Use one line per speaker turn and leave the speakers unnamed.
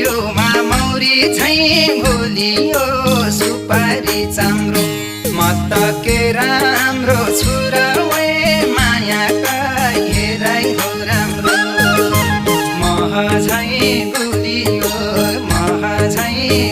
जिउमा मौरी झैँ भुलियो सुपारी चाम्रो म त के राम्रो छु र वे मायाका हेराइ हो राम्रो मह झैँ भुलियो मह झैँ